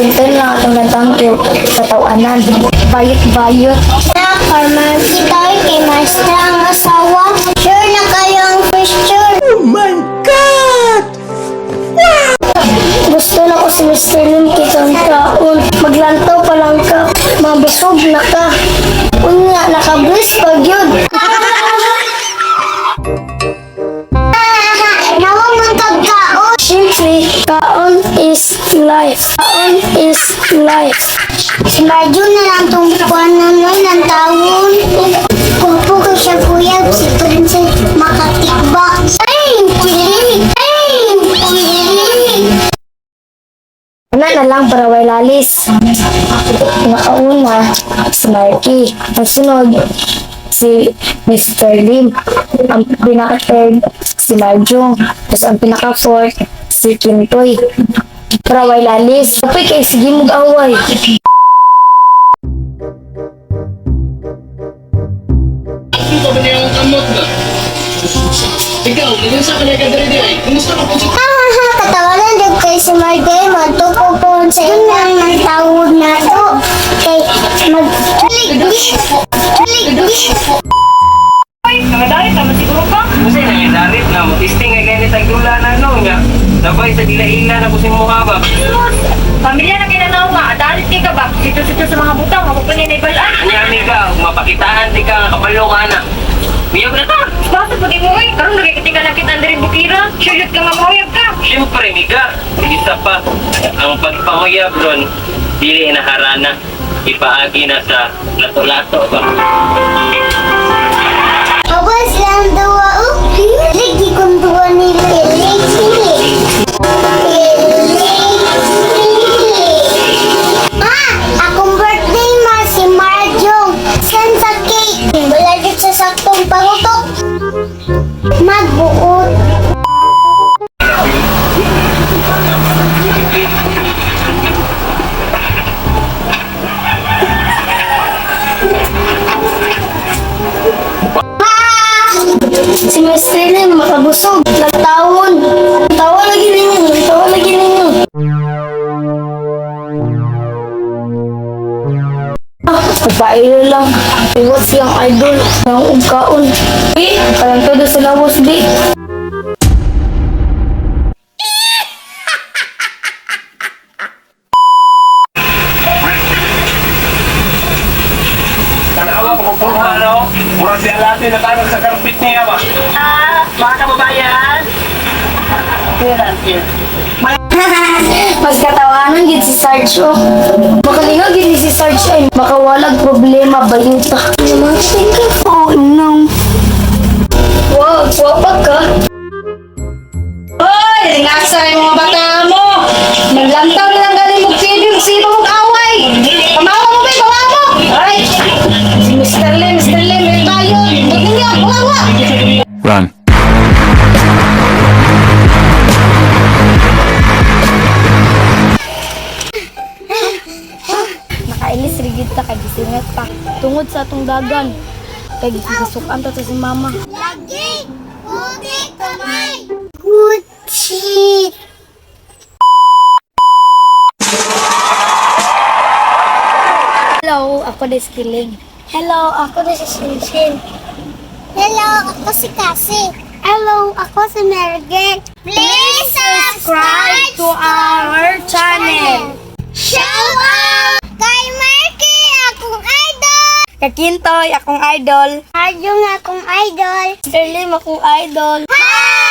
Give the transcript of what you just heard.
Simple lang atong lantang kay katawanan. Bayot-bayot. Na, Carmarky tayo kay Maestra ang asawa. Sure na kayo ang first sure. Gusto na ko si Mr. Lim kitang taon. Maglantaw pa lang ka. Mabusog na ka. Unya, nakablis pag yun. Nawang man kagkaon. Siyempre, kaon is life. Kaon is life. Si Marjo na lang tong kuwan na noy ng tawon. Kupo ko siya kuya, si Princess makatikbak. Ay, kilig! Ay, kilig! Una na lang para way lalis. Nakauna, si Marky. Ang sunod, si Mr. Lim. Ang pinaka-third, si Marjong. Tapos ang pinaka-fourth, si Kintoy. Para way lalis. Kapoy kay sige mong away. Ano ba niya ang kamot ba? Ikaw, nagunsa ka na ka diri ay. Kumusta ka po sa Hahaha, katawanan din kay si Marge, magtukupon sa inang ng tawon na to. Kay mag... Ay, nakadalit naman siguro ka. Kasi nangyadarit na mo testing nga ganit ang dula na no nga. Sabay sa dila-ila na ko si mukha ba. Sus! Pamilya na kinanaw nga, adalit kay ka ba? Sito-sito sa mga butang, ako pa niya naibalaan. Anya amiga, mapakitaan ti ka nga kabalo ka na. Uyab na ta. Basta pag mo eh, karon nagkikita ka lang kita rin bukira. Suyot ka nga mauyab ka. Siyempre miga, isa pa ang pagpanguyab ron dili na harana ipaagi na sa lato-lato ba. Awas lang duwa, oh. Ligi kong duwa nila. Kilig, kilig. Kilig, kilig. Ma, akong birthday ma, si Marjong. Send sa cake. Wala dito sa saktong pangutok. Magbuot. Si Mr. Lim, makabusog. Nagtawon. Tawa lagi ninyo. Tawa lagi ninyo. Ah, Papailo lang. Iwas siyang idol. Nang ugkaon. Bi, parang todo sa lawas, bi. Tanawa ko kung ano, mura si Alate na tanong sa karpit niya ba. Ah, mga kababayan. Pagkatawanan gid si Sarge oh. Makalinga gid ni si Sarge ay makawalag problema bayuta. Oh no. Wag, wag ka. Hoy, ringasa yung mga bata mo. Maglantaw na lang galing mong TV, sino mong away. Pamawa mo, be, pamawa mo. Ay, si Mr. Lim, Mr. Lim, may tayo. Ba't ninyo? Buwa, Run. Nakailis rigid ta kay gisingat pa. Tungod sa atong dagan. Kay gisukan ta to si mama. Lagi, puti kamay. Good shit. Hello, ako des Kiling. Hello, ako na si Shinshin. Hello, ako si Cassie. Hello, ako si Mergen. Please subscribe to our channel. Shout out kay Marky, akong idol. Kakintoy, akong idol. Arjun, akong idol. Mr. Lim, akong idol. Hi!